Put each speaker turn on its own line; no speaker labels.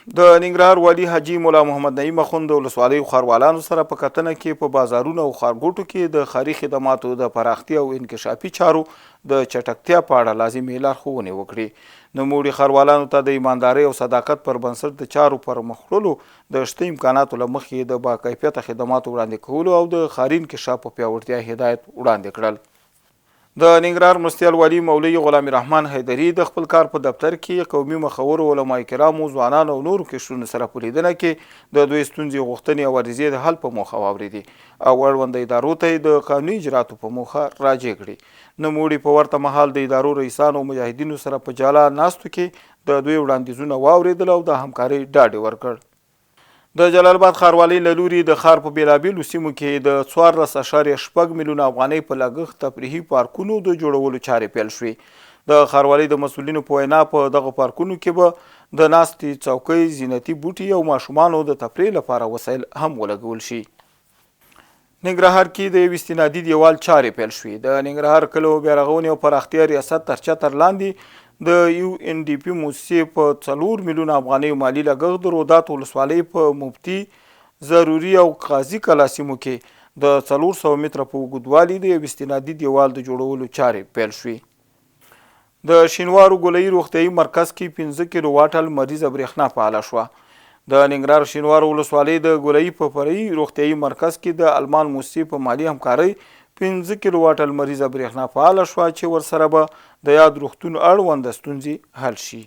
د ننګرهار والي حاجي ملا محمد نعیم اخوند د ولسوالیو ښاروالانو سره په کتنه کې په بازارونو او ښارګوټو کې د ښاري خدماتو د پراختیا او انکشافي چارو د چټکتیا په اړه لازمې لارښوونې وکړې. نوموړي ښاروالانو ته د ایماندارۍ او صداقت پر بنسټ د چارو پر مخ وړلو، د شته امکاناتو له مخې د باکیفیته خدماتو وړاندې کولو او د ښاري انکشاف په پیاوړتیا هدایت وړاندې کړل. د ننګرهار مرستیال والي مولوي غلام الرحمن حیدري د خپل کار په دفتر کې قومي مخورو، علماء کرامو، ځوانانو او نورو قشرونو سره په لیدنه کې د دوی ستونزې، غوښتنې او عریضې د حل په موخه واورېدې او اړوند ادارو ته یې د قانوني اجراتو په موخه راجع کړې. نوموړي په ورته مهال د ادارو رئیسانو او مجاهدینو سره په جلا ناستو کې د دوی وړاندیزونه واورېدل او د همکارۍ ډاډ یې ورکړ. د جلال اباد ښاروالۍ له لوري د ښار په بېلابېلو سیمو کې د 14.6 میلیونه افغانۍ په لګښت تفریحي پارکونو د جوړولو چارې پیل شوې. د ښاروالۍ د مسؤلینو په وینا په دغو پارکونو کې به د ناستې څوکۍ، زینتي بوټي او ماشومانو د تفریح لپاره وسایل هم ولګول شي. ننګرهار کې د یو استنادي دیوال چارې پیل شوې. د ننګرهار کلو بیارغونې او پراختیا ریاست تر چتر لاندې د یو ان ډي پي موسسې په 4 میلیونه افغانیو مالي لګښت د رودات ولسوالۍ په مفتي، ضروري او قاضي کلا سیمو کې د 400 متره په اوږدوالي د یو استنادي دیوال د جوړولو چارې پیل شوې. د شینوارو ګولایي روغتیايي مرکز کې 5 کیلو واټه لمریزه برېښنا فعاله شوه. د ننګرهار شینوارو ولسوالۍ د ګولایي په فرعي روغتیايي مرکز کې د المان موسسې په مالي همکارۍ 5 کیلو واټه لمریزه برېښنا فعاله شوه چې ورسره به د یاد روغتون اړوند ستونزې حل شي.